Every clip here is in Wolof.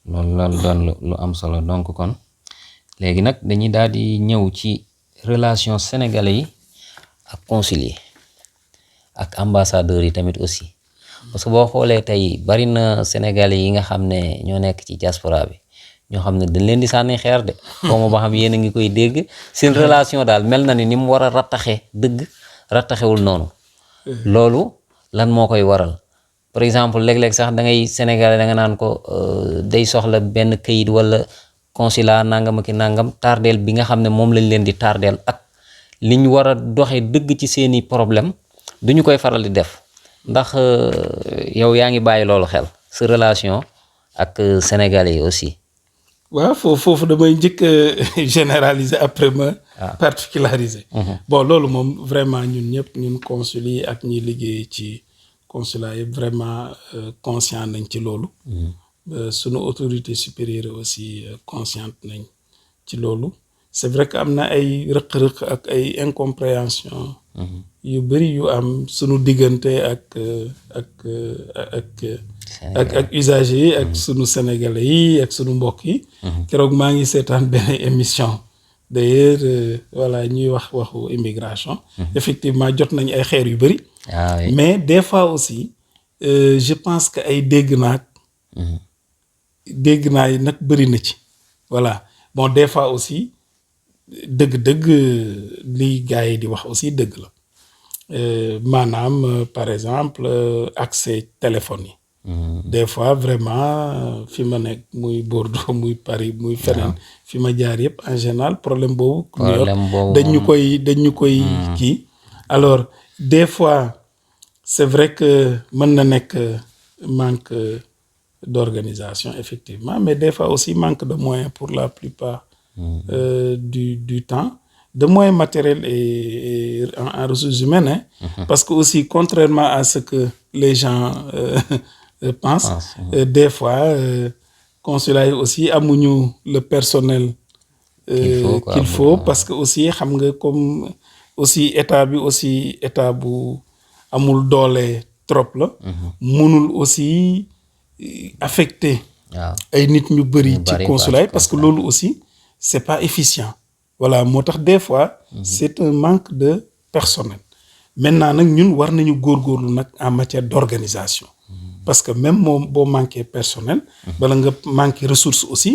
loolu doon lu am solo donc kon léegi nag dañuy daal di ñëw ci relation sénégalais yi ak consul yi ak ambassadeurs yi tamit aussi parce que boo xoolee tey bari na sénégalais yi nga xam ne ñoo nekk ci diaspora bi ñoo xam ne dañ leen di sànni xeer de xaw ma ba xam yéen a ngi koy dégg seen relation daal mel na ni mu war a rattaxe dëgg rattaxewul noonu loolu lan moo koy waral par exemple léeg-léeg sax da ngay sénégalais da nga naan ko day soxla benn kayit wala consulat nangam ak nangam tardeel bi nga xam ne moom lañ leen di tardeel ak li ñu war a doxee dëgg ci seeni problème duñu koy faral di def ndax yow yaa ngi bàyyi loolu xel sa relation ak sénégalais yi aussi. waaw foofu damay njëkk généraliser après ma particulariser. Bon loolu moom vraiment ñun ñëpp ñun consul yi ak ñi liggéey ci consulat yi vraiment conscient nañ ci loolu. Sunu autorité supérieure aussi consciente nañ ci loolu. C'est vrai que am na ay rëq-rëq ak ay incompréhension yu bëri yu am sunu diggante ak usagers yi ak sunu sénégalais yi ak sunu mbokk yi. keroog maa ngi seetaan benn émission d'ailleurs voilà ñuy wax waxu immigration. Effectivement jot nañ ay xeer yu bëri. mais des fois aussi je pense que ay dégg naa yi nag bëri na ci. voilà bon des fois aussi dëgg-dëgg li gars yi di wax aussi dëgg la maanaam par exemple accès téléphone yi. des fois vraiment fi ma nekk muy Bordeaux muy Paris muy feneen fi ma jaar yëpp en général problème boobu. dañ ñu koy kii. alors des fois c'est vrai que mën na nekk manque d'organisation effectivement mais des fois aussi manque de moyens pour la plupart du temps, de moyens matériels et en ressources humaines, parce que aussi contrairement à ce que les gens pensent, des fois consulat aussi amuñu le personnel qu'il faut parce que aussi xam nga comme aussi état bi aussi état bu amul doole trop la mënul aussi affecté ay nit ñu bëri ci consulat parce que loolu aussi c'est pas efficient. Voilà moo tax des fois c'est un manque de personnel. Maintenant nag ñun war nañu góorgóorlu nag en matière d'organisation parce que même moom boo manqué personnel bala nga manqué ressources aussi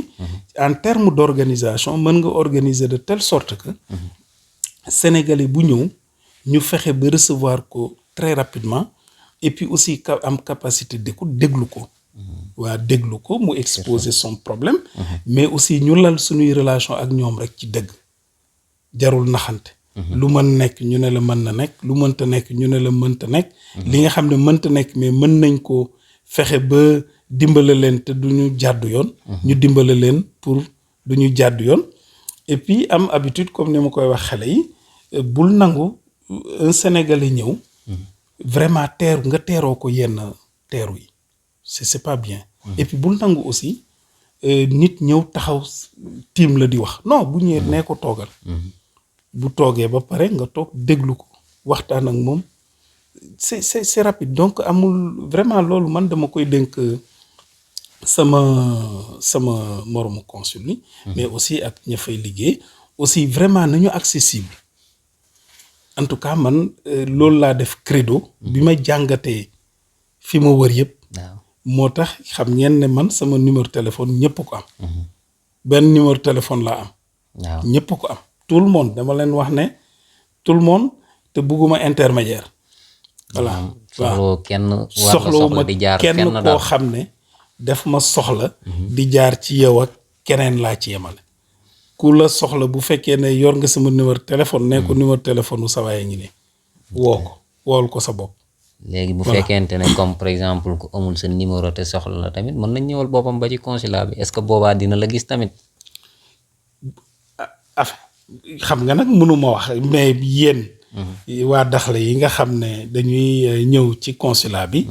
en termes d'organisation mën nga organiser de telle sorte que Sénégalais bu ñëw ñu fexe ba recevoir ko très rapidement et puis aussi am capacité d'écoute déglu ko waa déglu ko mu exposer son problème mais aussi ñu lal suñuy relation ak ñoom rek ci dëgg jarul naxante lu mën nekk ñu ne la mën na nekk lu mënta nekk ñu ne la mënta nekk li nga xam ne mënta nekk mais mën nañ ko fexe ba dimbale leen te duñu jàddu yoon ñu dimbale leen pour duñu jàddu yoon et puis am habitude comme ni ma koy wax xale yi bul nangu un Sénégalais ñëw vraiment teeru nga teeroo ko yenn teeru yi c'est pas bien et puis bul nangu aussi nit ñëw taxaw tiim la di wax non bu ñëwee nee ko toogal bu toogee ba pare nga toog déglu ko waxtaan ak moom c'est rapide donc amul vraiment loolu man dama koy dénk sama moromu consul yi mais aussi ak ña fay liggéey aussi vraiment nañu accessible en tout cas man loolu laa def credo bi ma jàngatee fi ma wër yëpp moo tax xam ngeen ne man sama numéro téléphone ñëpp ko am benn numéro téléphone laa am ñëpp ko am tout le monde dama leen wax ne tout le monde te bugguma intermédiaire voilà soxlawuma kenn koo xam ne def ma soxla di jaar ci yow ak keneen laa ci yemale ku la soxla bu fekkee ne yor nga sama numéro téléphone ne ko numéro téléphone u sawaye ngi ne wool ko sa bopp léegi bu fekkente ne comme par exemple ku amul sa numéro te soxla la tamit mën nañ ñëwal boppam ba ci consulat bi est-ce que boobaa dina la gis tamit xam nga nag mënuma wax mais yéen waa Dakhla yi nga xam ne dañuy ñëw ci consulat bi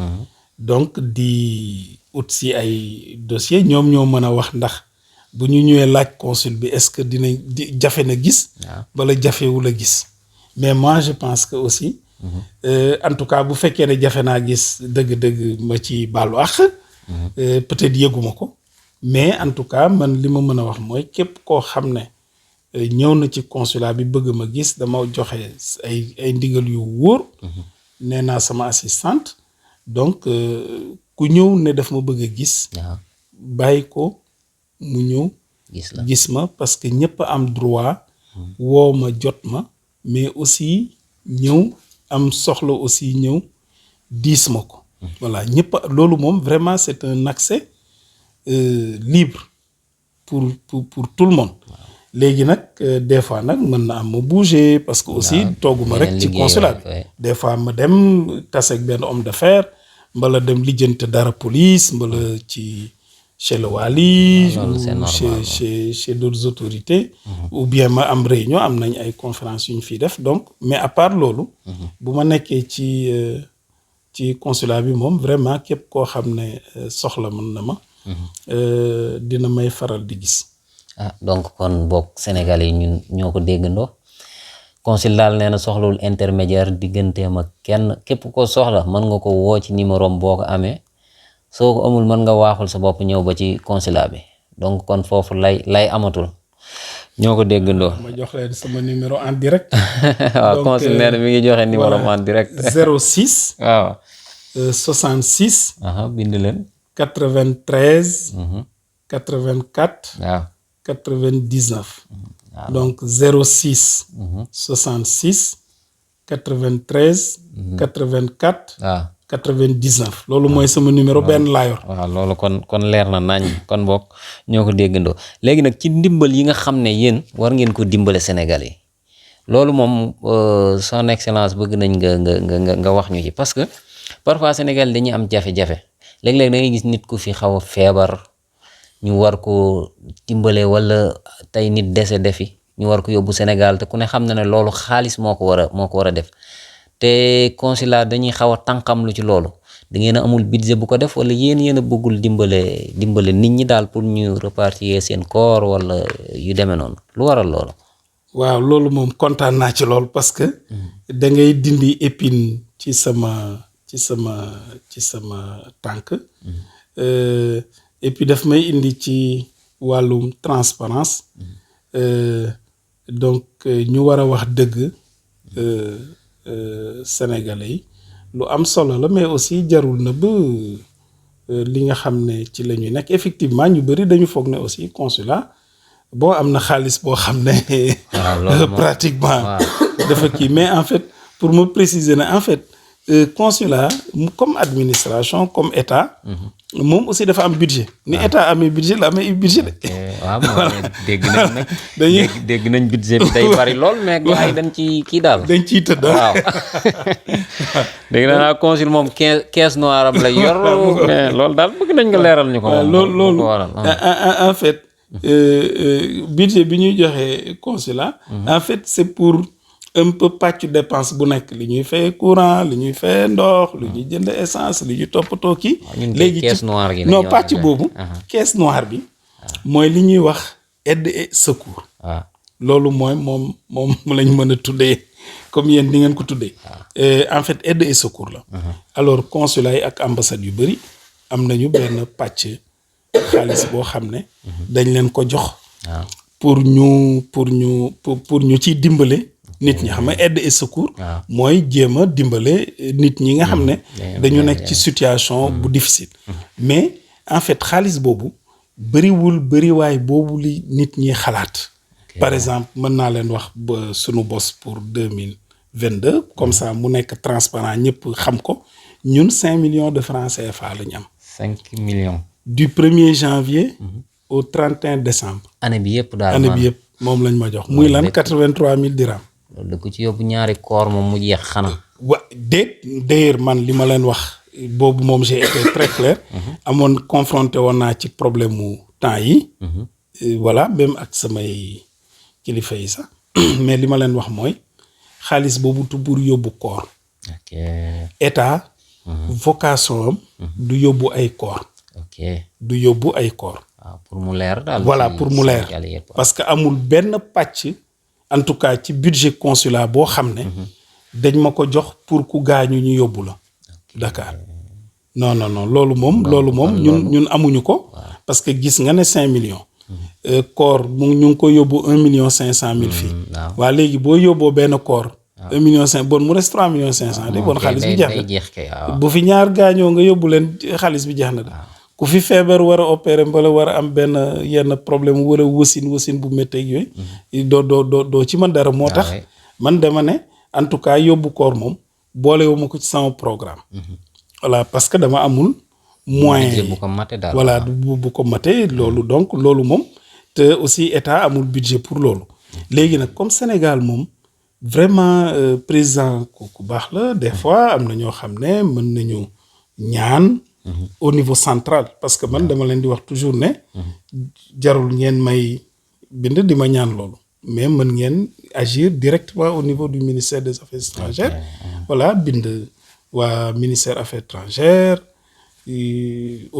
donc di ut si ay dossier ñoom ñoo mën a wax ndax bu ñu ñëwee laaj consul bi est-ce que dina jafe na gis wala jafewul a gis mais moi je pense que aussi en tout cas bu fekkee ne jafe naa gis dëgg-dëgg ma ci baalu àq peut-être yëguma ko mais en tout cas man li ma mën a wax mooy képp koo xam ne ñëw na ci consulat bi bëgg ma gis dama joxe ay ndigal yu wóor. nee naa sama assistante donc ku ñëw ne daf ma bëgg a gis. bàyyi ko mu ñëw. gis ma parce que ñëpp am droit. woo ma jot ma mais aussi ñëw am soxla aussi ñëw diis ma ko. voilà ñëpp loolu moom vraiment c'est un accès libre pour tout le monde. léegi nag des fois nag mën na am ma bouger parce que aussi tooguma rek ci consulat bi des fois ma dem tase ak benn homme d'affaires mbala dem lijjante dara police mbala ci chez le wali ou chez d'autres autorités ou bien ma am réunion am nañ ay conférences yu ñu fiy def donc mais à part loolu bu ma nekkee ci consulat bi moom vraiment képp koo xam ne soxla mën na ma dina may faral di gis. Donc kon bokk Sénégal yi ñun ñoo ko déggandoo consul daal nee na soxlawul intermédiaire digganteem ak kenn képp ko soxla mën nga ko woo ci numéro boo ko amee soo ko amul mën nga waaxul sa bopp ñëw ba ci consulat bi donc kon foofu lay amatul ñoo ko déggandoo. ma jox leen sama numéro en direct. waaw consul nee na mi ngi joxe numéro en direct. 06. waaw. 66. bind leen. 93. 84. waaw. 99. Donc 06. 66. 93. 84. 99 loolu mooy sama numéro benn laa yor. waaw loolu kon leer na nañ kon bokk ñoo ko déggandoo léegi nag ci ndimbal yi nga xam ne yéen war ngeen ko dimbale Sénégal yi loolu moom son excellence bëgg nañ nga wax ñu ci parce que parfois Sénégal dañuy am jafe-jafe léeg-léeg da ngay gis nit ku fi xaw a feebar ñu war ko dimbale wala tey nit décédé fi ñu war ko yóbbu Sénégal te ku ne xam na ne loolu xaalis moo ko war a def. te consulat dañuy xaw a tànkam lu ci loolu da ngeen a amul budget bu ko def wala yéen a bëggul dimbale nit ñi daal pour ñu repartir seen corps wala yu demee noonu lu waral loolu. waaw loolu moom kontaan naa ci loolu parce que da ngay dindi épine ci sama tànk et puis daf may indi ci wàllum transparence donc ñu war a wax dëgg. Sénégalais yi lu am solo la mais aussi jarul na ba li nga xam ne ci la ñuy nekk effectivement ñu bëri dañu foog ne aussi consulat bon am na xaalis boo xam ne pratiquement dafa kii mais en fait pour me préciser ne en fait consulat comme administration comme état moom aussi dafa am budget ni état amee budget la amee budget de waaw moom dégg nañ nag dégg nañ budget bi day bari lool mais gars yi dañ ci kii daal dañ ciy tëdd waaw dégg naa consul moom caisse noire am lay yor mais loolu daal bëgg nañ nga leeral ñu ko loolu en fait budget bi ñuy joxe consulat en fait c'est pour un peu pàcc dépense bu nekk li ñuy fay courant li ñuy fay ndox li ñuy jënd essence li ñuy toppatoo kii léegi caisse noire gi non pàcc boobu caisse noire bi mooy li ñuy wax aide et secours loolu mooy moom lañ mën a tuddee comme yéen di ngeen ko tuddee en fait aide et secours la alors consulat yi ak ambassade yu bëri am nañu benn pàcc xaalis boo xam ne dañ leen ko jox pour ñu ciy dimbale nit ñi xam nga aide et secours mooy jéem a dimbale nit ñi nga xam ne dañu nekk ci situation bu difficile mais en fait xaalis boobu bëriwaay boobu li nit ñi xalaat par exemple mën naa leen wax ba sunu bos pour 2022 comme ça mu nekk transparent ñëpp xam ko ñun 5 millions de francs CFA la ñu am 5 millions du 1er janvier au 31 décembre année bi yëpp daal année bi yëpp moom lañ ma jox muy lan 83 000 dirhams loolu da ko ci yóbbu ñaari koor moom mu jeex xanaa. D'ailleurs man li ma leen wax boobu moom j'ai été très clair. amoon confronté woon naa ci problème mu temps yi. voilà même ak samay kilifa yi sax mais li ma leen wax mooy xaalis boobu tu pour yóbbu koor. ok état. vocation am. du yóbbu ay koor. ok du yóbbu ay koor. waaw pour mu leer daal. voilà pour mu leer parce que amul benn pàcc. en tout cas ci budget consulat boo xam ne dañ ma ko jox pour ku gaañu ñu yóbbu la Dakar non loolu moom ñun amuñu ko parce que gis nga ne 5 millions. Koor ñu ngi ko yóbbu 1.5 million fii. waa léegi boo yóbboo benn koor. 1.5 million bon mu des 3.5 millions de bon xaalis bi jeex na bu fi ñaar gaañoo nga yóbbu leen xaalis bi jeex na de. ku fi feebar war a opérer mbala war a am benn yenn problème war a wasin bu métteeg yooyu. doo ci mën dara moo tax. man dama ne en tout cas yóbbu koor moom boolewuma ko ci sama programme. voilà parce que dama amul. moyen bu ko mate daal voilà bu ko mate loolu donc loolu moom te aussi état amul budget pour loolu. léegi nag comme Sénégal moom vraiment président ku baax la des fois am na ñoo xam ne mën nañu ñaan. au niveau central parce que man dama leen di wax toujours ne. jarul ngeen may bind di ma ñaan loolu. mais mën ngeen agir directement au niveau du ministère des affaires étrangères. voilà bind waa ministère affaires étrangères.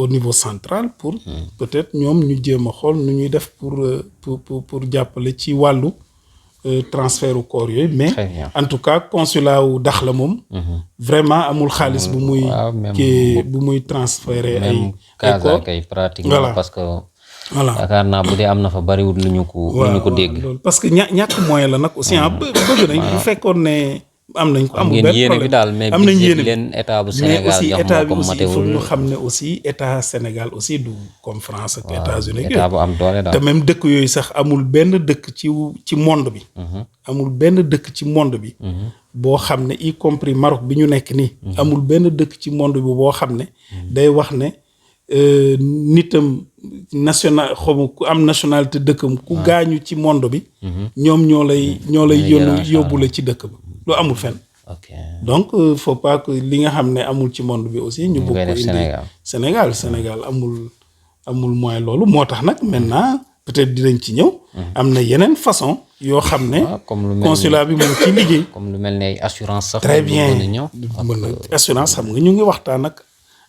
au niveau central pour peut-être ñoom ñu jéem a xool nu ñuy def pour jàppale ci wàllu transfert u corps yooyu mais en tout cas consulat wu Dakhla moom vraiment amul xaalis bu muy transférer ay corps kay pratiquement parce que voilà yaakaar naa bu dee am na fa bariwul lu ñu ko dégg parce que ñàkk moyen la nag aussi bëgg nañ bu fekkoon ne am nañ ko amul benn problème am nañ yéene leen état bu Sénégal mais aussi état bi aussi il faut ñu xam ne aussi état Sénégal aussi du comme France ak États-Unis état bu am doole daal te même dëkk yooyu sax amul benn dëkk ci monde bi amul benn dëkk ci monde bi boo xam ne y compris Maroc bi ñu nekk nii amul benn dëkk ci monde bi boo xam ne day wax ne nitam national xawma ku am nationalité dëkkam ku gaañu ci monde bi ñoom ñoo lay yóbbu la ci dëkk ba lu amul fenn donc faut pas que li nga xam ne amul ci monde bi aussi ñu bëgg ko indi Sénégal amul moyen loolu moo tax nag maintenant peut-être dinañ ci ñëw am na yeneen façon yoo xam ne consulat bi moom ci liggéey comme lu mel ne assurance sax très bien mën na assurance xam nga ñu ngi waxtaan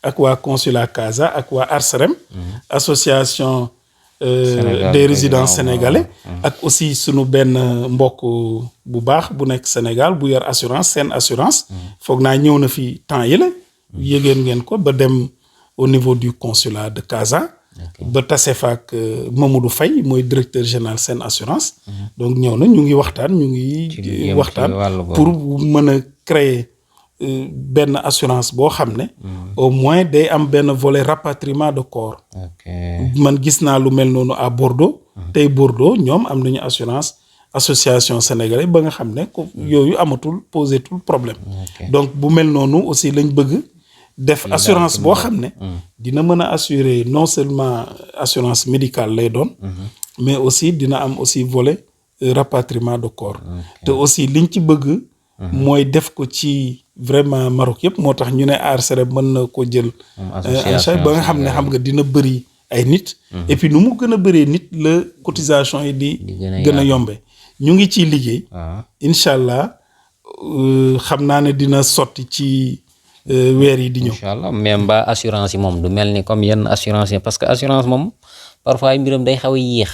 ak waa consulat Casa ak waa ARSREM association des résidents sénégalais ak aussi sunu benn mbokk bu baax bu nekk Sénégal bu yor assurance seen assurance foog naa ñëw na fi temps yi la yëgeen ngeen ko ba dem au niveau du consulat de Casa ba tase fa ak Mamadou Faye mooy directeur général seen assurance donc ñëw na ñu ngi waxtaan pour mën a créer benn assurance boo xam ne au moins day am benn volet rapatriement de corps man gis naa lu mel noonu à Bordeaux tey Bordeaux ñoom am nañu assurance association sénégalais ba nga xam ne ko yooyu posé tout problème donc bu mel noonu aussi lañ bëgg def assurance boo xam ne dina mën a assurer non seulement assurance médicale lay doon mais aussi dina am aussi volet rapatriement de corps te aussi liñ ci bëgg mooy def ko ci vraiment Maroc yëpp moo tax ñu ne ARSREM mën na ko jël ba nga xam ne xam nga dina bëri ay nit et puis nu mu gën a bëree nit la cotisation yi di gën a yombe ñu ngi ciy liggéey incha allah xam naa ne dina sotti ci weer yi di ñëw incha allah mais mbaa assurance yi moom du mel ni comme yenn assurance yi parce que assurance moom parfois mbiram day xaw a yéex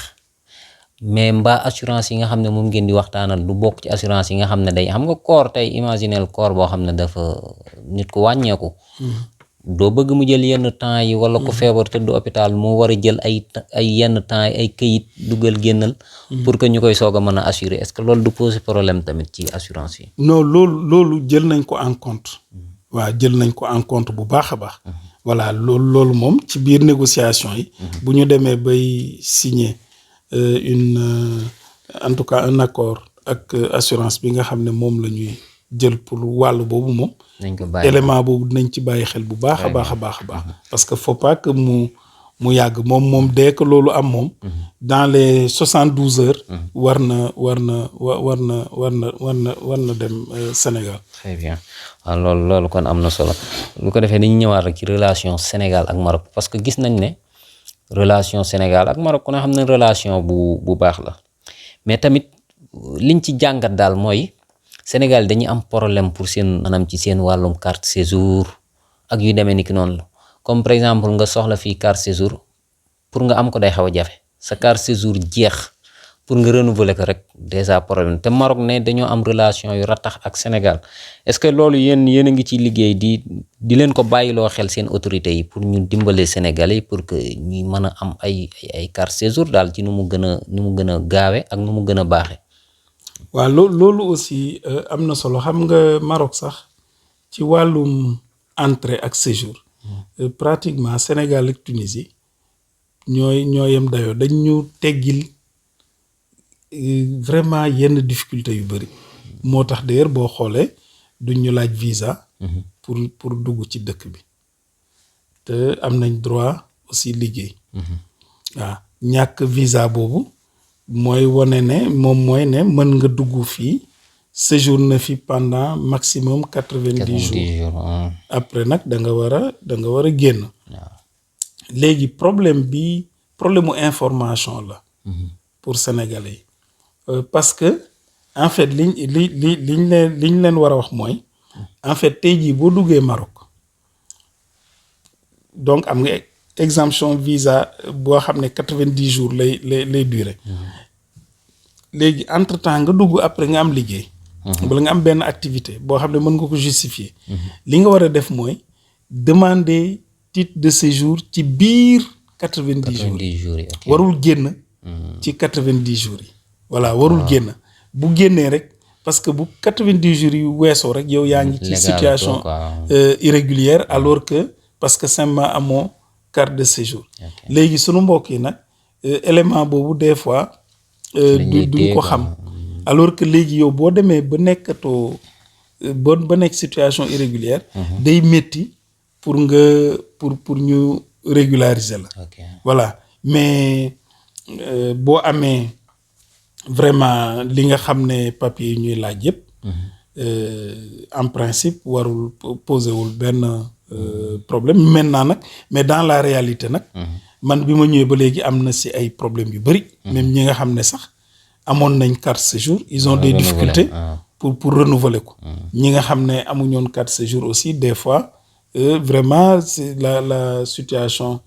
mais mbaa assurance yi nga xam ne moom ngeen di waxtaanal du bokk ci assurance yi nga xam ne day xam nga koor tey imaginel koor boo xam ne dafa nit ku wàññeeku doo bëgg mu jël yenn temps yi wala ko feebar tëdd hôpital mu war a jël ay yenn temps yi ay këyit dugal génnal pour que ñu koy soog a mën a assurer est-ce que loolu du poser problème tamit ci assurance yi non loolu jël nañ ko en compte waaw jël nañ ko en compte bu baax a baax voilà loolu moom ci biir négociation yi bu ñu demee bay signer en tout cas un accord ak assurance bi nga xam ne moom la ñuy jël pour wàllu boobu moom élément boobu dinañ ci bàyyi xel bu baax a baax parce que faut pas que mu yàgg moom dès que loolu am moom dans les 72 heures war na dem Sénégal. Très bien waaw loolu kon am na solo lu ko defee dañu ñëwaat rek ci relation Sénégal ak Maroc parce que gis nañ ne relation Sénégal ak Maroc ku ne xam ne relation bu baax la mais tamit liñ ci jàngat daal mooy Sénégal dañuy am problème pour seen maanaam ci seen wàllum carte séjour ak yu demee ni ki noonu la comme par exemple nga soxla fii carte séjour pour nga am ko day xaw a jafe sa carte séjour jeex pour nga renouveler ko rek déjà problème te Maroc ne dañoo am relation yu ratax ak Sénégal est-ce que loolu yéen a ngi ci liggéey di leen ko bàyyiloo xel seen autorités yi pour ñu dimbale Sénégalais pour que ñuy mën a am ay carte séjour daal ci nu mu gën a gaawe ak nu mu gën a baaxe. waaw loolu aussi am na solo. xam nga Maroc sax ci wàllum entrée ak séjour pratiquement Sénégal ak Tunisie ñoo yem dayoo dañ ñu teggil vraiment yenn difficulté yu bëri moo tax d'ailleurs boo xoolee duñ ñu laaj visa pour dugg ci dëkk bi te am nañ droit aussi liggéey waaw ñàkk visa boobu mooy wane ne moom mooy ne mën nga dugg fii séjour na fi pendant maximum 90 jours après nag da nga war a génn. léegi problème mu information la pour Sénégalais yi parce que en fait liñ leen war a wax mooy en fait tey jii boo duggee Maroc donc am nga exemption visa boo xam ne 90 jours lay durer léegi entre temps nga dugg après nga am liggéey wala nga am benn activité boo xam ne mën nga ko justifier li nga war a def mooy demander titre de séjour ci biir 90 jours yi warul génn ci 90 jours yi voilà warul génn bu génnee rek parce que bu 90 jours yi weesoo rek yow yaa ngi ci situation irrégulière alors que parce que simplement amoo carte de séjour léegi sunu mbokk yi nag élément boobu des fois duñ ko xam alors que léegi yow boo demee ba nekkatoo ba nekk situation irrégulière day métti pour ñu régulariser la voilà mais boo amee vraiment li nga xam ne papier yi ñuy laaj yëpp en principe warul posé wul benn problème maintenant nag mais dans la réalité nag man bi ma ñëwee ba léegi am na si ay problèmes yu bëri même ñi nga xam ne sax amoon nañ carte séjour ils ont des difficultés pour renouveler ko ñi nga xam ne amuñoon carte séjour aussi des fois vraiment c'est la situation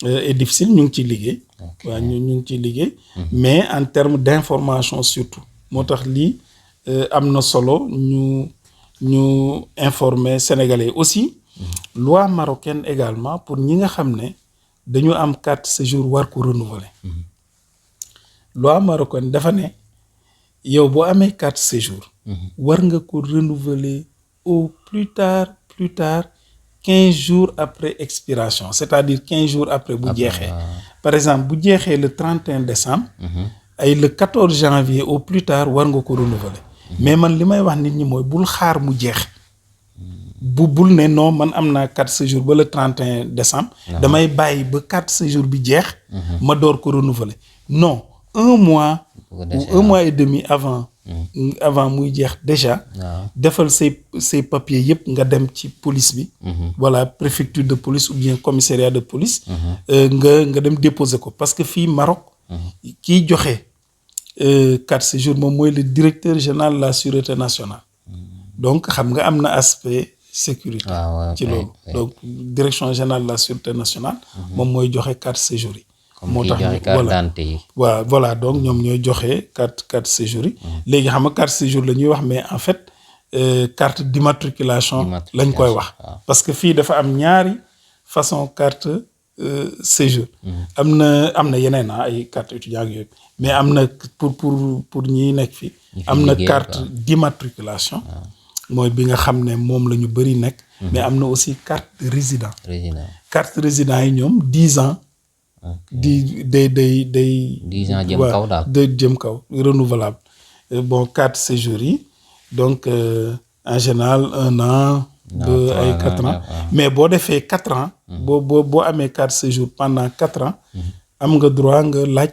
est difficile ñu ngi ciy liggéey waaw ñu ngi ciy liggéey mais en termes d'information surtout moo tax lii am na solo ñu informer Sénégalais aussi loi marocaine également pour ñi nga xam ne dañu am carte séjour war ko renouveler loi marocaine dafa ne yow boo amee carte séjour war nga ko renouveler au plus tard 15 jours après expiration c'est-à-dire 15 jours après bu jeexee par exemple bu jeexee le 31 décembre ay le 14 janvier au plus tard war nga ko renouveler mais man li may wax nit ñi mooy bul xaar mu jeex bul ne non man am naa carte séjour ba le 31 décembre damay bàyyi ba carte séjour bi jeex ma door ko renouveler non un mois ou un mois et demi avant muy jeex déjà defal say papiers yëpp nga dem ci police bi voilà préfecture de police ou bien commissariat de police nga dem déposer ko parce que fii Maroc kiy joxe carte séjour moom mooy le directeur général de la sûreté nationale donc xam nga am na aspect sécurité ci loolu donc direction générale de la sûreté nationale moom mooy joxe carte séjour yi moo tax voilà donc ñoom ñooy joxe carte séjour yi léegi xam nga carte séjour la ñuy wax mais en fait carte d'immatriculation lañ koy wax parce que fii dafa am ñaari façon carte séjour am na yeneen ay carte étudiant yooyu mais am na pour ñi nekk fii am na carte d'immatriculation mooy bi nga xam ne moom la ñu bëri nekk mais am na aussi carte de résident carte résident yi ñoom 10 ans day 10 ans jëm kaw daal day jëm kaw renouvelable bon carte séjour yi donc en général 1 an 2 ay 4 ans mais boo defee 4 ans boo amee carte séjour pendant 4 ans am nga droit nga laaj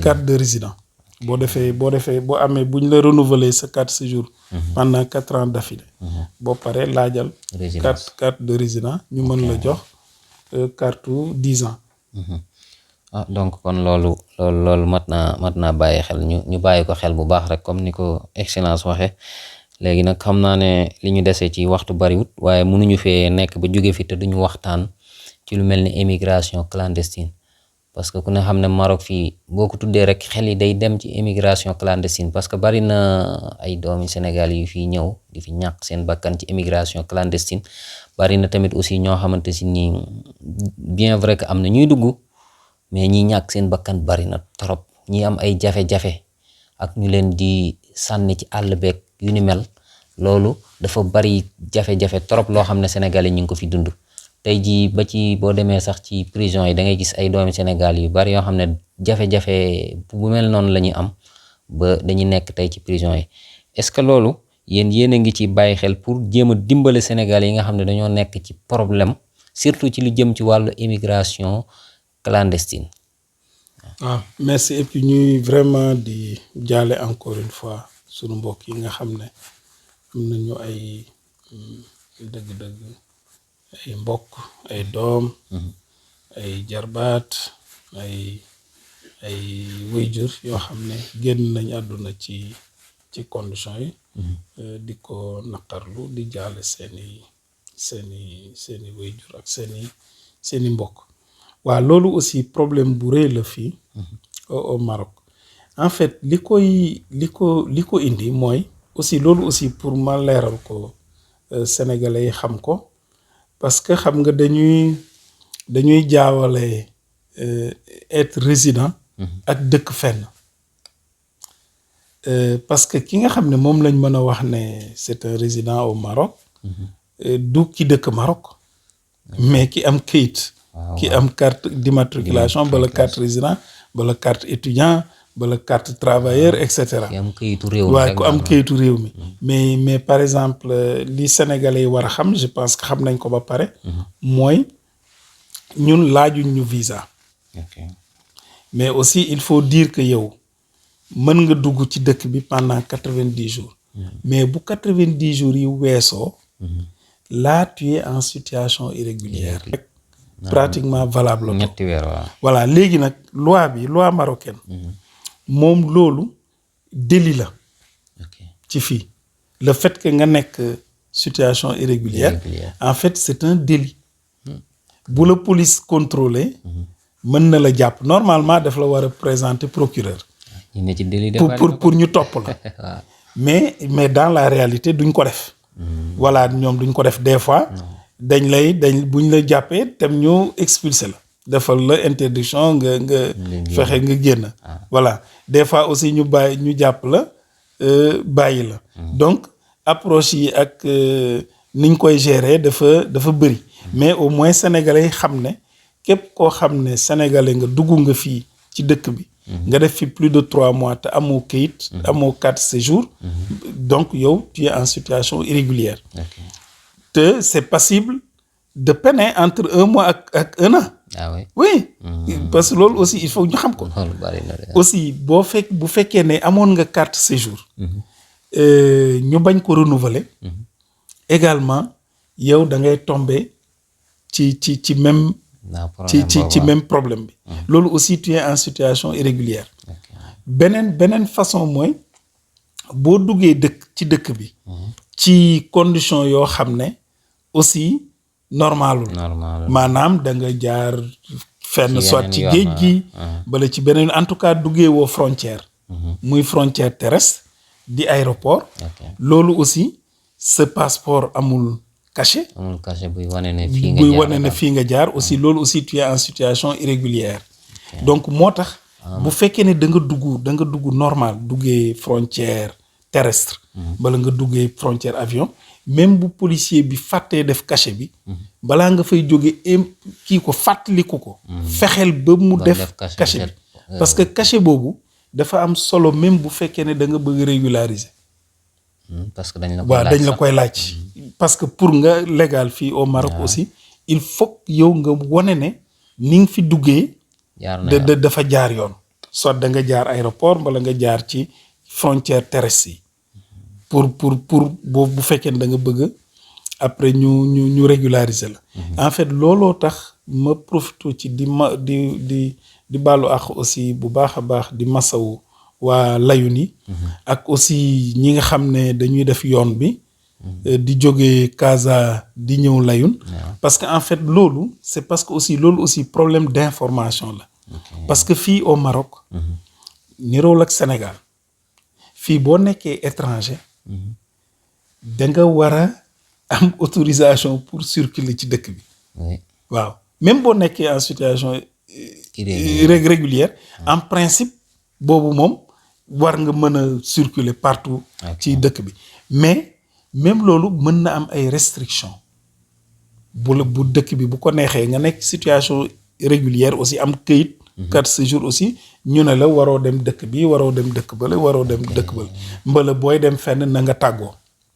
carte de résident boo amee bu ñu la renouveler sa carte séjour pendant 4 ans d'affilée boo paree laajal carte de résident ñu mën la jox carte 10 ans donc kon loolu mat naa bàyyi xel ñu bàyyi ko xel bu baax rek comme ni ko excellence waxe léegi nag xam naa ne li ñu desee ci waxtu bariwut waaye mënuñu fee nekk ba jóge fi te duñu waxtaan ci lu mel ni immigration clandestine parce que ku ne xam ne Maroc fii boo ko tuddee rek xel yi day dem ci immigration clandestine parce que bari na ay doomi Sénégal yu fii ñëw di fi ñàkk seen bakkan ci immigration clandestine bari na tamit aussi ñoo xamante si ni bien vrai que am na ñuy dugg mais ñi ñàkk seen bakkan bari na trop ñi am ay jafe-jafe ak ñu leen di sànni ci àll beeg yu ni mel loolu dafa bari jafe-jafe trop loo xam ne Sénégalais ñu ngi ko fi dund tey jii ba ci boo demee sax ci prison yi da ngay gis ay doomi Sénégal yu bari yoo xam ne jafe-jafe bu mel noonu la ñuy am ba dañuy nekk tey ci prison yi est-ce que loolu yéen a ngi ci bàyyi xel pour jéem a dimbale Sénégal yi nga xam ne dañoo nekk ci problème surtout ci lu jëm ci wàllu immigration clandestine. waaw merci et puis ñuy vraiment di jaale encore une fois sunu mbokk yi nga xam ne am nañu ay dëgg-dëgg ay mbokk ay doom ay jarbaat ay waajur yoo xam ne génn nañ àdduna ci condition yi di ko naqarlu di jaale seeni waajur ak seeni mbokk waaw loolu aussi problème bu rëy la fii au Maroc en fait li ko indi mooy aussi loolu aussi pour ma leeral ko sénégalais yi xam ko parce que xam nga dañuy jaawale être résident ak dëkk fenn parce que ki nga xam ne moom lañ mën a wax ne c'est un résident au Maroc du ki dëkk Maroc mais ki am këyit ki am carte d'immatriculation bala carte résident bala carte étudiant bala carte travailleur et cetera waaye ku am këyitu réew mi mais par exemple li sénégalais yi war a xam je pense que xam nañ ko ba pare mooy ñun laajuñ ñu visa mais aussi il faut dire que yow mën nga dugg ci dëkk bi pendant 90 jours mais bu 90 jours yi weesoo là tu es en situation irrégulière pratiquement valable la ñetti weer waaw voilà léegi nag loi marocaine moom loolu délit la ci fii le fait que nga nekk situation irrégulière en fait c'est un délit bu la police contrôler mën na la jàpp normalement daf la war a présenter procureur pour ñu topp la mais dans la réalité duñ ko def voilà ñoom duñ ko def des fois buñ la jàppee tam ñu expulser la defal la interdiction nga fexe nga génn voilà des fois aussi ñu jàpp la bàyyi la donc approche yi ak niñ koy gérer dafa bëri mais au moins sénégalais yi xam ne képp koo xam ne sénégalais nga dugg nga fii ci dëkk bi nga def fi plus de 3 mois te amoo kayit amoo carte séjour donc yow tu es en situation irrégulière te c'est passible de peine entre 1 mois ak 1 an. Ah oui. Oui. Parce que loolu aussi il faut ñu xam ko. aussi bu fekkee ne amoon nga carte séjour. ñu bañ ko renouveler. également yow da ngay tomber ci même. ci même problème bi. loolu aussi tu es en situation irrégulière. beneen façon mooy boo duggee ci dëkk bi. ci condition yoo xam ne aussi. normalul maanaam da nga jaar fenn soit ci géej gi bala ci beneen en tout cas duggee woo frontière muy frontière terrestre di aéroport loolu aussi ce passeport amul cachet buy wane ne fii nga jaar aussi loolu aussi tu es en situation irrégulière donc moo tax bu fekkee ne da nga dugg normal duggee frontière terrestre bala nga duggee frontière avion même bu policier bi fàttee def cachet bi balaa nga fay jóge kii ko fàttaliku ko fexeel ba mu def cachet bi parce que cachet boobu dafa am solo même bu fekkee ne da nga bëgg régulariser parce que dañ la koy laaj parce que pour nga légal fii au Maroc aussi il faut yow nga wane ne ni nga fi duggee dafa jaar yoon soit da nga jaar aéroport wala nga jaar ci frontière terrestre yi pour boobu bu fekkee ne da nga bëgg après ñu régulariser la en fait looloo tax ma profité ci di baalu àq aussi bu baax a baax di masawu waa Layuni ak aussi ñi nga xam ne dañuy def yoon bi di jóge Casa di ñëw Layun parce que en fait loolu c'est parce que aussi loolu aussi problème d'information la parce que fii au Maroc nirool ak Sénégal fii boo nekkee étranger da nga war a am autorisation pour circuler ci dëkk bi waaw même boo nekkee en situation régulière en principe boobu moom war nga mën a circuler partout ci dëkk bi mais même loolu mën na am ay restrictions bu dëkk bi bu ko neexee nga nekk situation régulière aussi am këyit carte séjour aussi ñu ne la waroo dem dëkk bi waroo dem dëkk bale waroo dem dëkk bale mbala booy dem fenn na nga tàggoo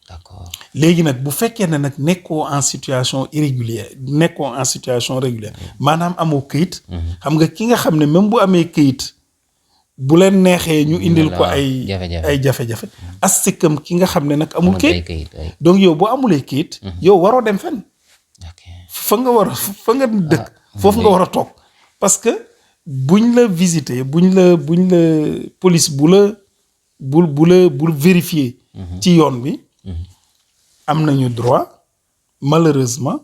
d'accord léegi nag bu fekkee ne nag nekkoo en situation irrégulière nekkoo en situation régulière maanaam amoo këyit xam nga ki nga xam ne même bu amee këyit bu leen neexee ñu indil ko ay jafe-jafe astikam ki nga xam ne nag amul këyit donc yow boo amulee këyit yow waroo dem fenn fa nga dëkk foofu nga war a toog parce que buñ la visiter buñ la police bul vérifier ci yoon bi am nañu droit malheureusement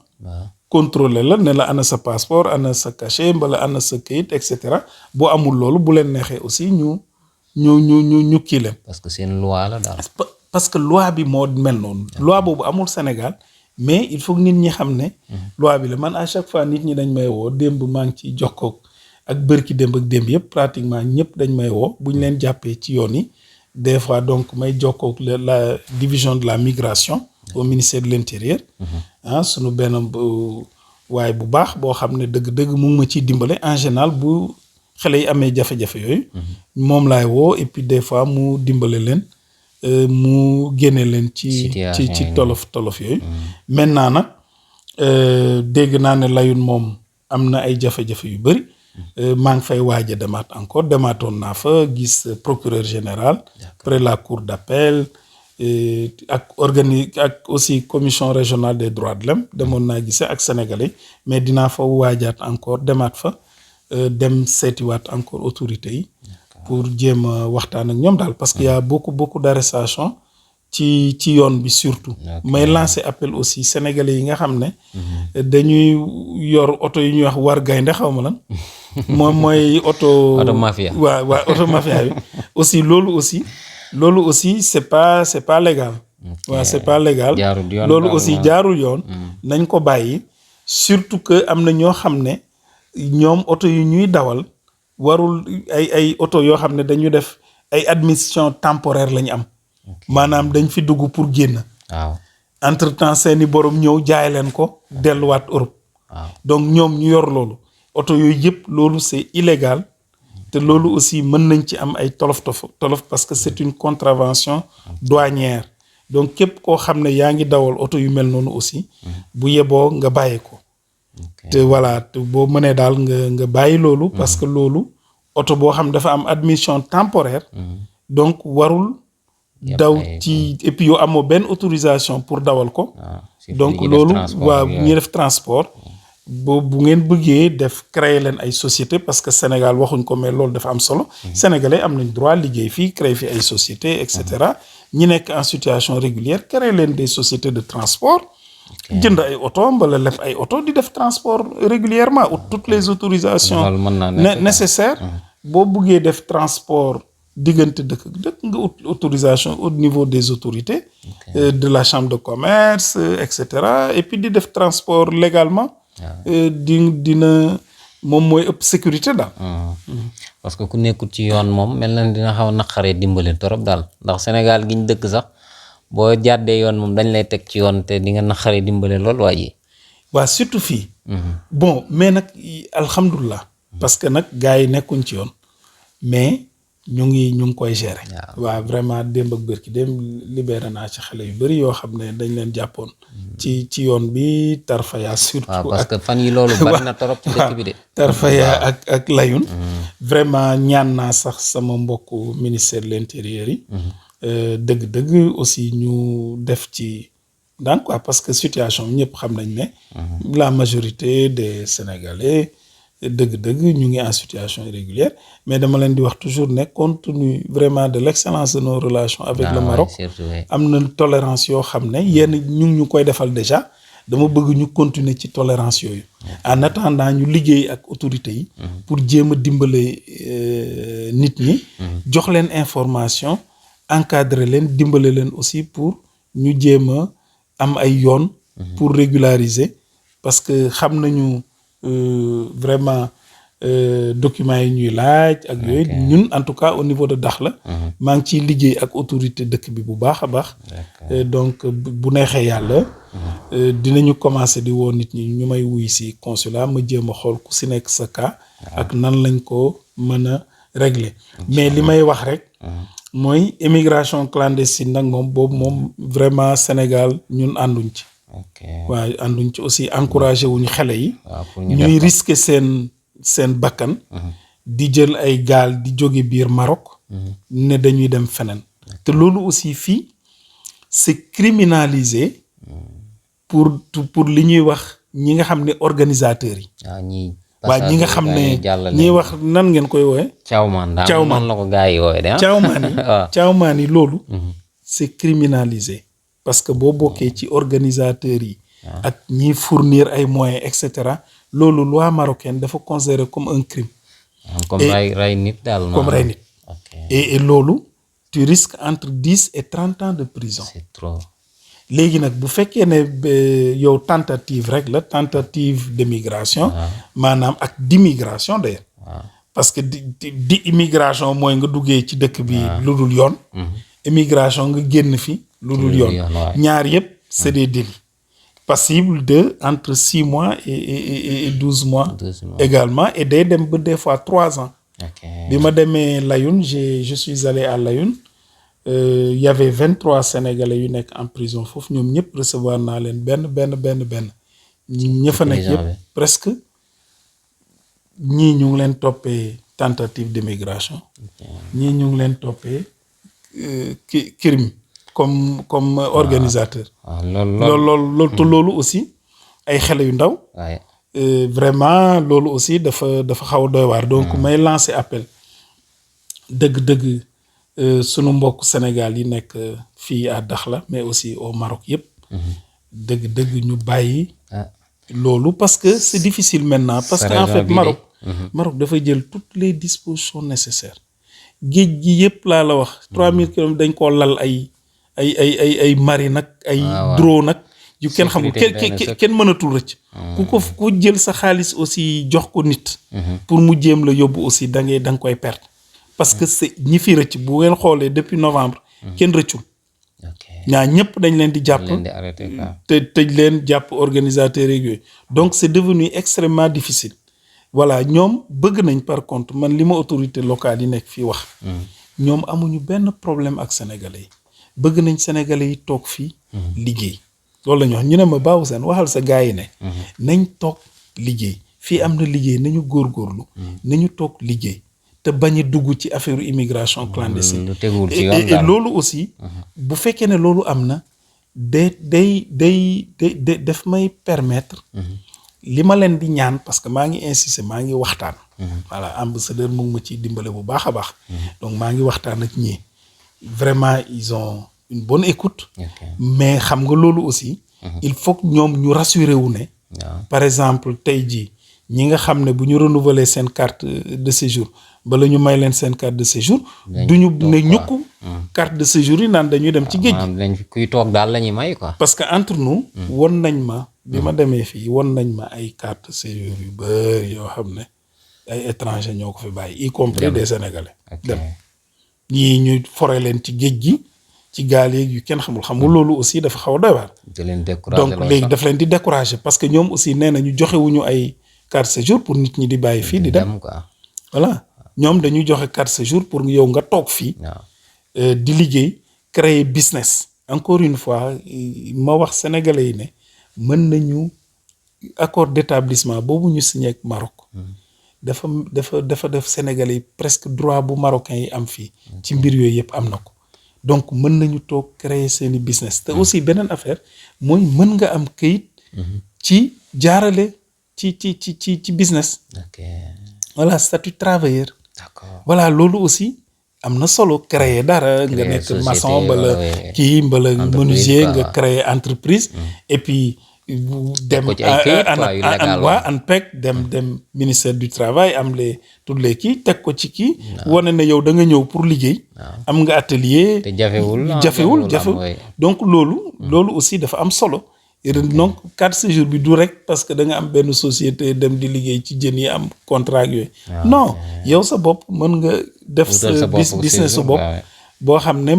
contrôler la ne la ana sa passeport ana sa cachet mbala ana sa këyit et cetera boo amul loolu bu leen neexee aussi ñu kii leen parce que seen loi la daal parce que loi bi moo mel noonu loi boobu amul Sénégal mais il faut que nit ñi xam ne loi bi la man à chaque fois nit ñi dañ may woo démb maa ngi ci jokkoog ak bërki démb ak démb yëpp pratiquement ñëpp dañ may woo bu ñu leen jàppee ci yoon yi des fois donc may jokkoog la division de la migration au ministère de l'intérieur sunu benn waaye bu baax boo xam ne dëgg-dëgg mu ngi ma ciy dimbale en général bu xale yi amee jafe-jafe yooyu moom laay woo et puis des fois mu dimbale leen mu génne leen ci tolof yooyu maintenant nag dégg naa ne layun moom am na ay jafe-jafe yu bëri maa ngi fay waaj a demaatoon naa fa gis procureur général près la cour d'appel ak aussi commission régionale des droits de l'homme demoon naa gisee ak sénégalais mais dinaa fa waajaat encore demaat fa dem seetiwaat encore autorités yi pour jéem a waxtaan ak ñoom daal parce que y a beaucoup d'arrestations ci yoon bi surtout may lancer appel aussi sénégalais yi nga xam ne dañuy yor oto yi ñuy wax war gaynde xaw ma lan moom mooy oto mafia waaw oto mafia bi aussi loolu aussi c'est pas légal waaw c'est pas légal loolu aussi jaarul yoon nañ ko bàyyi surtout que am na ñoo xam ne ñoom oto yi ñuy dawal warul ay oto yoo xam ne dañu def ay admission temporaire la ñu am maanaam dañ fi dugg pour génn waaw entre temps seeni borom ñëw jaay leen ko delluwaat Europe donc ñoom ñu yor loolu oto yooyu yëpp loolu c'est illégal te loolu aussi mën nañ ci am ay tolof parce que c'est une contravention douanière donc képp koo xam ne yaa ngi dawal oto yu mel noonu aussi bu yeboo nga bàyyi ko te voilà te boo mënee daal nga bàyyi loolu parce que loolu oto boo xam dafa am admission temporaire donc warul daw ci et puis yow amoo benn autorisation pour dawal ko donc loolu waaw ñuy def transport bu ngeen bëggee def créer leen ay société parce que Sénégal waxuñ ko mais loolu dafa am solo sénégalais am nañ droit liggéey fii créer fi ay société et cetera ñi nekk en situation régulière créer leen des sociétés de transport jënd ay oto mbala lef ay oto di def transport régulièrement ou toutes les autorisations nécessaires boo bëggee def transport diggante dëkk nga ut autorisation au niveau des autorités de la chambre de commerce et cetera et puis di def transport légalement dina moom mooy ëpp sécurité daal parce que ku nekkul ci yoon moom mel na dina xaw a naqaree dimbali torop daal ndax Sénégal gi ñu dëkk sax boo jàddee yoon moom dañ lay teg ci yoon te di nga naqaree dimbale lool waa surtout fii bon mais nag alhamdulilah parce que nag gars yi nekkuñ ci yoon mais ñu ngi koy gérer waaw vraiment démb ak bërki démb libéré naa ci xale yu bëri yoo xam ne dañ leen jàppoon ci yoon bi Tarfaya surtout waaw parce que fan yi loolu bari na torop ci dëkk bi de Tarfaya ak Layun vraiment ñaan naa sax sama mbokku ministère de l'intérieur yi dëgg-dëgg aussi ñu def ci daan quoi parce que situation ñëpp xam nañ ne la majorité des Sénégalais dëgg-dëgg ñu ngi en situation irrégulière mais dama leen di wax toujours ne compte tenu vraiment de l'excellence de nos relations avec le Maroc am na tolérance yoo xam ne yenn ñu koy defal déjà dama bëgg ñu continuer ci tolérance yooyu en attendant ñu liggéey ak autorités yi pour jéem a dimbale nit ñi jox leen information encadrer leen dimbale leen aussi pour ñu jéem a am ay yoon pour régulariser parce que xam nañu vraiment documents yi ñuy laaj ak yooyu ñun en tout cas au niveau de Dakhla maa ngi ciy liggéey ak autorité dëkk bi bu baax a baax donc bu neexee yàlla dinañu commencer di woo nit ñi ñu may wuy si consulat ma jéem a xool ku si nekk sa cas ak nan lañ ko mën a régler mais li may wax rek mooy immigration clandestine nag moom boobu moom vraiment Sénégal ñun ànduñ ci waaw ànduñ ci aussi encouragé wuñu xale yi ñuy risquer seen bakkan di jël ay gaal di jóge biir Maroc ne dañuy dem feneen te loolu aussi fii c'est criminalisé pour li ñuy wax ñi nga xam ne organisateurs yi waaw ñi nga xam ne ñiy wax nan ngeen koy woowe cawmaan la ko gars yi woowe de cawmaan yi loolu c'est criminalisé parce que boo bokkee ci organisateurs yi ak ñiy fournir ay moyens et cetera loolu loi marocaine dafa considéré comme un crime comme rey nit daal comme rey nit et loolu tu risques entre 10 et 30 ans de prison c'est trop léegi nag bu fekkee ne yow tentative rek la tentative d'immigration maanaam ak d'immigration d'ailleurs parce que di immigration mooy nga duggee ci dëkk bi lu dul yoon immigration nga génn fi lu dul yoon ñaar yëpp c'est des délits passibles de entre 6 mois et 12 mois également et day dem ba des fois 3 ans bi ma demee Layoun je suis allé à Layoun y avait 23 Sénégalais yu nekk en prison foofu ñoom ñëpp recevoir naa leen benn ña fa nekk yëpp presque ñii ñu ngi leen toppee tentative d'immigration ñii ñu ngi leen toppee crime comme organisateur loolu te loolu aussi ay xale yu ndaw vraiment loolu aussi dafa xaw a doy waar donc may lancer appel dëgg sunu mbokk Sénégal yi nekk fii à Dakhla mais aussi au Maroc yëpp dëgg ñu bàyyi loolu parce que c'est difficile maintenant parce que en fait Maroc dafa jël toutes les dispositions nécessaires géej gi yëpp laa la wax 3000 kilomètres dañ koo lal ay marine nag ay drone nag yu kenn xamul kenn mënatul rëcc ku jël sa xaalis aussi jox ko nit pour mu jéem la yóbbu aussi da nga koy perdre parce que c'est ñi fi rëcc bu ngeen xoolee depuis novembre kenn rëccul ñaa ñëpp dañ leen di jàpp te tëj leen jàpp organisateurs yeeg yooyu donc c'est devenu extrêmement difficile voilà ñoom bëgg nañ par contre man li ma autorité locale yi nekk fii wax ñoom amuñu benn problème ak sénégalais yi bëgg nañ sénégalais yi toog fii liggéey loolu la ñu wax ñu ne ma baawu seen waxal sa gars yi ne nañ toog liggéey fii am na liggéey nañu góorgóorlu nañu toog liggéey te bañ a dugg ci affaire immigration clandestine et loolu aussi bu fekkee ne loolu am na day daf may permettre li ma leen di ñaan parce que maa ngi insister maa ngi waxtaan voilà ambassadeur mu ngi ma ciy dimbale bu baax a baax donc maa ngi waxtaan ak ñii vraiment ils ont une bonne écoute mais xam nga loolu aussi il faut que ñoom ñu rassurer wu ne par exemple tey jii ñi nga xam ne bu ñu renouveler seen carte de séjour bala ñu may leen seen carte de séjour duñu ne ñukk carte de séjour yi naan dañuy dem ci géej gi kuy toog daal la ñuy may quoi parce que entre nous won nañ ma bi ma demee fii won nañ ma ay carte de séjour yu bari yoo xam ne ay étrangers ñoo ko fi bàyyi y compris des sénégalais dem ñii ñu fore leen ci géej gi ci gaal yeeg yu kenn xamul loolu aussi dafa xaw a doy waar donc léegi daf leen di décourager parce que ñoom aussi nee na ñu joxewuñu ay carte séjour pour nit ñi di bàyyi fii di dem voilà ñoom dañuy joxe carte séjour pour yow nga toog fii di liggéey créer business encore une fois ma wax sénégalais yi ne mën nañu accord d'établissement boobu ñu signé ak Maroc dafa def sénégalais yi presque droit bu marocain yi am fii ci mbir yooyu yëpp am na ko donc mën nañu toog créer seeni business te aussi beneen affaire mooy mën nga am këyit ci jaarale ci business voilà statut travailleur voilà loolu aussi am na solo créer dara nga nekk maçon mbala kii mbala menuisier nga créer entreprise et puis dem ANPEC dem ministère du travail am les tous les kii teg ko ci kii. wane ne yow da nga ñëw pour liggéey. am nga atelier. te jafewul donc loolu aussi dafa am solo. donc carte séjour bi du rek parce que da nga am benn société dem di liggéey ci jën yi am contrat yooyu. non yow sa bopp mën nga def sa business sa bopp boo xam ne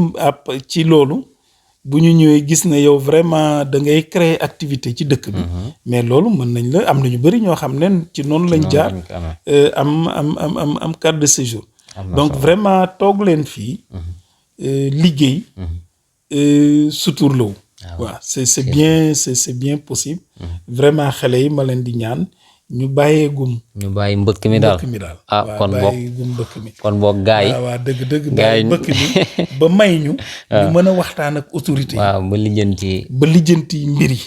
ci loolu bu ñu ñëwee gis ne yow vraiment da ngay créer activité ci dëkk bi. mais loolu mën nañ la am na ñu bëri ñoo xam ne ci noonu lañ jaar am carte de séjour. donc vraiment toog leen fii liggéey suturlawu. waaw c'est bien possible. vraiment xale yi ma leen di ñaan ñu bàyyee ñu bàyyi mbëkk mi daal kon boog gaa yi. waaw dëgg bàyyi mbëkk mi ba may ñu. ñu mën a waxtaan ak autorité. waaw ba lijjanti mbir yi.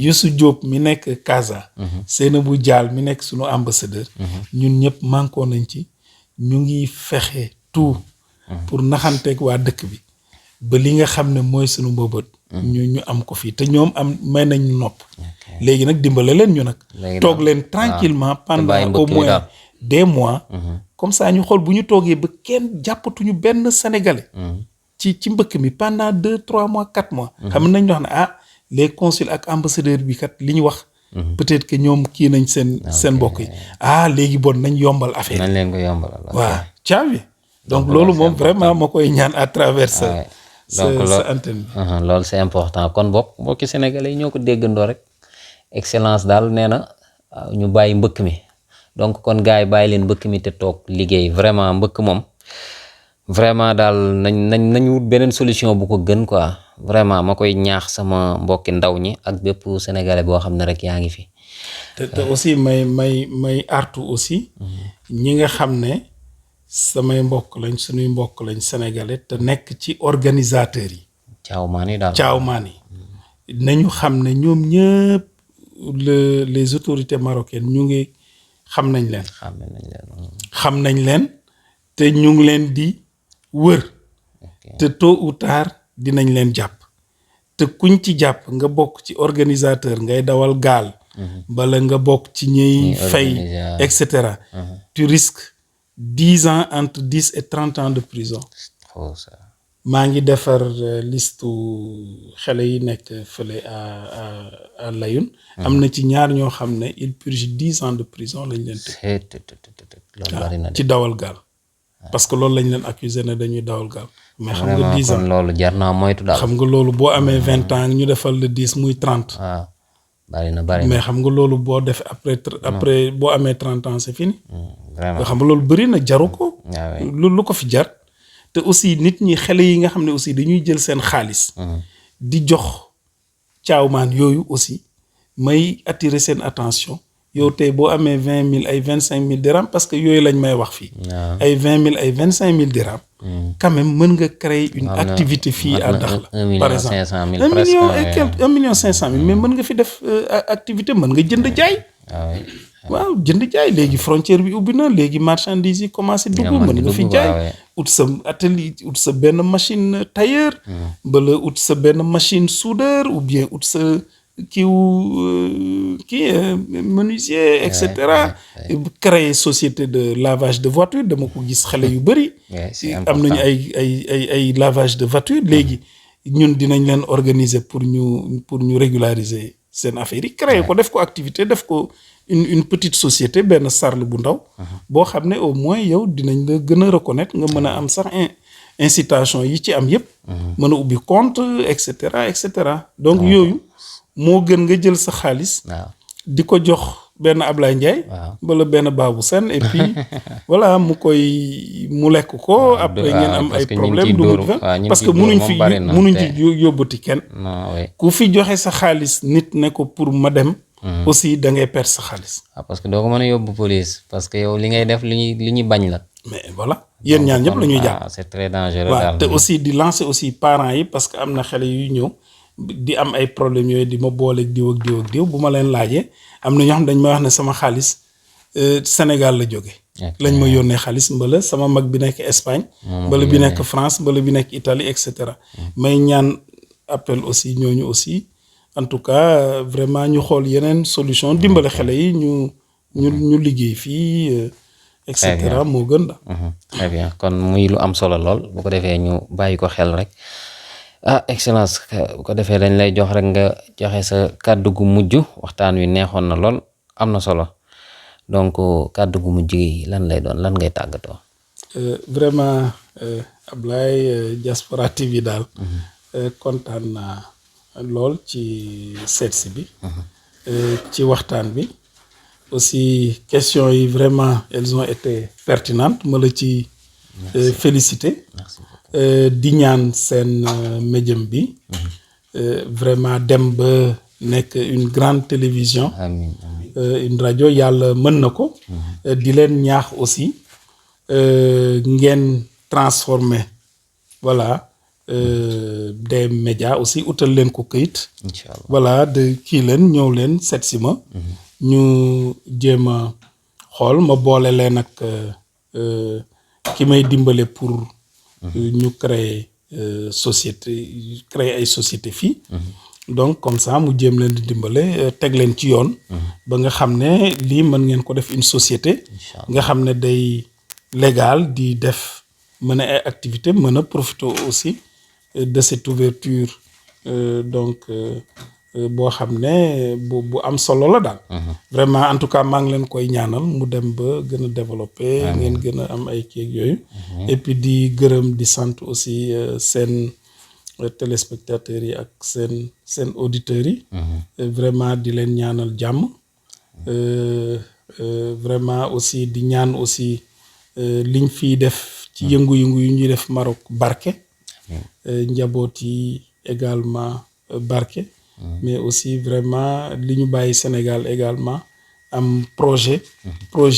Youssou Diop mi nekk Casa. Seynabou Dial mi nekk sunu ambassadeur. ñun ñëpp mànkoo nañ ci ñu ngi fexe tout. pour naxanteeg waa dëkk bi ba li nga xam ne mooy sunu mbëbët. ñu am ko fii te ñoom may nañ nopp. léegi nag dimbale leen ñu nag. toog leen tranquillement pendant au moins des mois. comme ça ñu xool bu ñu toogee ba kenn jàppatuñu benn sénégalais. ci mbëkk mi pendant 2-3 mois 4 mois. xam nañ wax ne les consuls ak ambassadeur bi kat li ñu wax. peut-être que ñoom kii nañ seen mbokk yi. léegi bon nañ yombal affaire nañ leen ko yombal. waaw caabi donc loolu moom vraiment ma koy ñaan à travers ça. donc loolu c'est important kon mbokki sénégalais yi ñoo ko déggandoo rek excellence daal nee na ñu bàyyi mbëkk mi donc kon gars yi bàyyi leen mbëkk mi te toog liggéey vraiment mbëkk moom vraiment daal nañ wut beneen solution bu ko gën quoi vraiment ma koy ñaax sama mbokki ndaw ñi ak bépp sénégalais boo xam ne rek yaa ngi fi. te aussi may artu aussi. ñi nga xam ne samay mbokk lañ suñuy mbokk lañ sénégalais te nekk ci organisateurs yi. caawmaan yi nañu xam ne ñoom ñëpp les autorités marocaines ñu ngi xam nañ leen te ñu ngi leen di wër. te tôt ou tard dinañ leen jàpp te kuñ ci jàpp nga bokk ci organisateur ngay dawal gaal. bala nga bokk ci ñuy fay et cetera. tu risques 10 ans entre 10 et 30 ans de prison. maa ngi defar liste xale yi nekk fële à Layun. am na ci ñaar ñoo xam ne il purge 10 ans de prison lañ leen tëj. ci dawal gaal. parce que loolu lañ leen accusé ne dañuy dawal gaal. mais xam nga 10 ans loolu jar naa moytu daal. xam nga loolu boo amee 20 ans ñu defal le 10 muy 30. waaw bari na mais xam nga loolu boo defee après boo amee 30 ans c'est fini. vraiment xam nga loolu bëri na jaru ko. lu ko fi jar. te aussi nit ñi xale yi nga xam ne aussi dañuy jël seen xaalis. di jox caawmaan yooyu aussi may attirer seen attention. yow tey boo amee 20 000 ay 25 000 dirham parce que yooyu lañ may wax fii. ay 20 000 ay 25 000 dirham. quand même mën nga créer une activité fii à Dakhla. par exemple 1 million 500 000 mais mën nga fi def activité mën nga jënd jaay. waaw jënd jaay léegi frontière bi ubbi na léegi marchandises yi commencé dugg mën nga fi jaay. ut sa atelier ut sa benn machine tailleur. bala ut sa benn machine soudeur ou bien ut sa. menuisier et cetera. créer société de lavage de voiture dama ko gis xale yu bëri. am nañu ay lavage de voiture léegi ñun dinañ leen organiser pour ñu régulariser seen affaire yi. créer ko def ko activité def ko une petite société benn sarle bu ndaw. boo xam ne au moins yow dinañ la gën a reconnaître nga mën a am sax incitation yi ci am yëpp. mën a ubbi compte et cetera et cetera donc yooyu. moo gën nga jël sa xaalis. di ko jox benn Ablaye Ndiaye. wala benn Babou Sène et puis voilà mu lekk ko. après ngeen am ay problème du parce que munuñ ci yóbbati kenn. ku fi joxe sa xaalis nit ne ko pour ma dem. aussi da ngay perdre sa xaalis. parce que doo ko mën a yóbbu police parce que yow li ngay def li ñuy bañ la. mais voilà yéen ñaan ñëpp la ñuy jàpp. c'est très dangereux. waaw te aussi di lancer aussi parents yi parce que am na xale yu ñëw. di am ay problèmes yooyu di ma booleeg diw ak diw bu ma leen laajee am na ñoo xam dañ ma wax ne sama xaalis Sénégal la jóge lañ ma yónnee xaalis mbala sama mag bi nekk Espagne mbala bi nekk France mbala bi nekk Italie et cetera may ñaan appel aussi ñooñu aussi en tout cas vraiment ñu xool yeneen solution dimbale xale yi ñu liggéey fii et cetera moo gën la. Très bien kon muy lu am solo lool bu ko defee ñu bàyyi ko xel rek excellence bu ko defee dañ lay jox rek nga joxe sa kàddu gu mujj waxtaan wi neexoon na lool am na solo donc kàddu gu mujj gi lan lay doon lan ngay tàggatoo. Vraiment Ablaye Diaspora TV daal kontaan naa lool ci seetsi bi ci waxtaan bi aussi questions yi vraiment elles ont été pertinentes ma la ci féliciter di ñaan seen médium bi vraiment dem ba nekk une grande télévision. Amiin une rajo yàlla mën na ko di leen ñaax aussi ngeen transformer voilà des médias aussi utal leen ko këyit. Inch'Allah voilà de kii leen ñëw leen seet si ma ñu jéem a xool ma boole leen ak ki may dimbale pour ñu créer créer ay société fii donc comme ça mu jéem leen di dimbale teg leen ci yoon ba nga xam ne lii mën ngeen ko def une société nga xam ne day légal di def mën a ay activité mën a profiter aussi de cette ouverture donc boo xam ne bu am solo la daal vraiment en tout cas maa ngi leen koy ñaanal mu dem ba gën a développer ngeen gën a am ay kéeg yooyu et puis di gërëm di sant aussi seen téléspectateurs yi ak seen auditeurs yi vraiment di leen ñaanal jàmm vraiment aussi di ñaan aussi liñ fiy def ci yëngu-yëngu yu ñuy def Maroc barke njaboot yi également barke mais aussi vraiment li ñu bàyyi Sénégal également am projet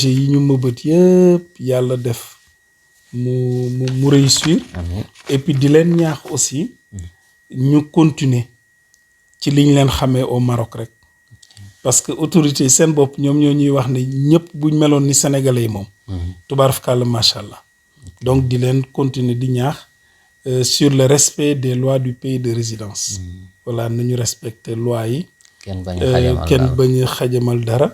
yi ñu mëbët yëpp yàlla def mu réussir et puis di leen ñaax aussi ñu continuer ci liñ leen xamee au Maroc rek parce que autorités yi seen bopp ñoom ñoo ñuy wax ne ñëpp buñ meloon ni sénégalais yi moom tubaarkalla macha allah donc di leen continuer di ñaax sur le respect des lois du pays de résidence voilà nañu respecter loi yi kenn bañ a xajamal dara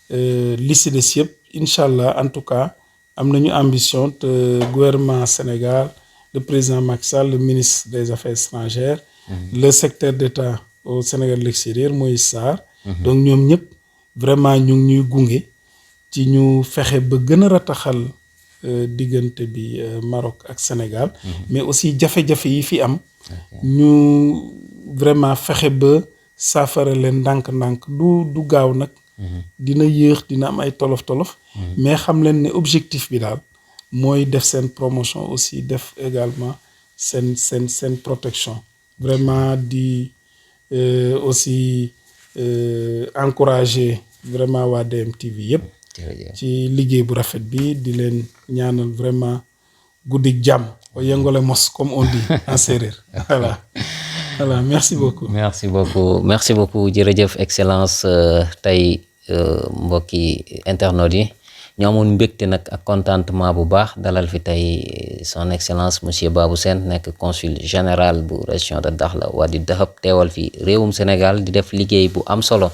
li si des yëpp incha allah en tout cas am nañu ambition te gouvernement Sénégal le président Macky Sall le ministre des affaires étrangères le secrétaire d'État au Sénégal de l'extérieur Moïse Sarr donc ñoom ñëpp vraiment ñu ngi ñuy gunge ci ñu fexe ba gën a rataxal diggante bi Maroc ak Sénégal mais aussi jafe-jafe yi fi am ñu vraiment fexe ba saafara leen ndànk-ndànk du gaaw nag dina yéex dina am ay tolof-tolof mais xam leen ne objectif bi daal mooy def seen promotion aussi def également seen protection vraiment di aussi encourager vraiment waa DMTV yëpp ci liggéey bu rafet bi di leen ñaanal vraiment guddik jàmm o yëngole mos comme on dit en séeréer voilà merci beaucoup jërëjëf excellence tey mbokki internautes yi ñoo amoon mbégte nag ak contentement bu baax dalal fi tey son excellence monsieur Babou Sène nekk consul général bu région de Dakhla Wadi Dahab teewal fi réewum Sénégal di def liggéey bu am solo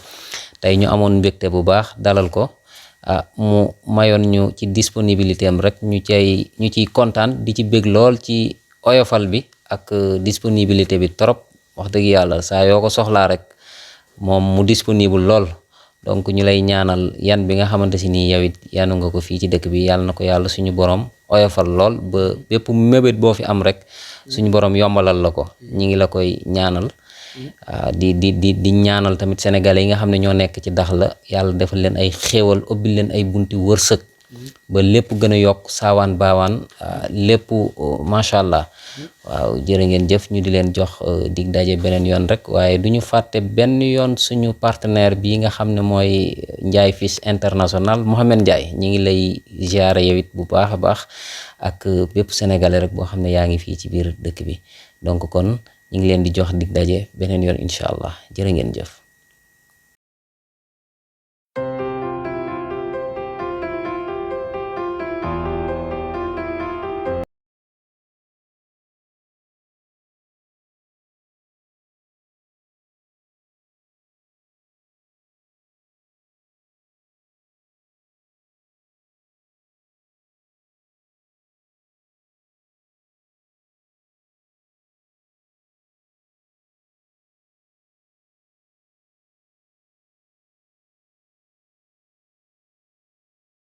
tey ñu amoon mbégte bu baax dalal ko mu mayoon ñu ci disponibilité am rek ñu ciy kontaan di ci bég lool ci oyofal bi ak disponibilité bi trop wax dëgg yàlla saa yoo ko soxlaa rek moom mu disponible lool donc ñu lay ñaanal yan bi nga xamante si nii yow it yanu nga ko fii ci dëkk bi yàlla na ko yàlla suñu borom oyofal lool ba bépp mébét boo fi am rek suñu borom yombalal la ko ñi ngi la koy ñaanal di ñaanal tamit sénégalais yi nga xam ne ñoo nekk ci Dakhla yàlla defal leen ay xéewal ubbil leen ay bunti wërsëg ba lépp gën a yokk saawaan baawaan lépp macha allah waaw jërë ngeen jëf ñu di leen jox dig daje beneen yoon rek waaye du ñu fàtte benn yoon suñu partenaire bii nga xam ne mooy Ndiaye Fish International Mohamed Ndiaye ñi ngi lay ziare yow it bu baax a baax ak bépp sénégalais rek boo xam ne yaa ngi fii ci biir dëkk bi donc kon ñu ngi leen di jox dig daje beneen yoon incha allah jërë ngeen jëf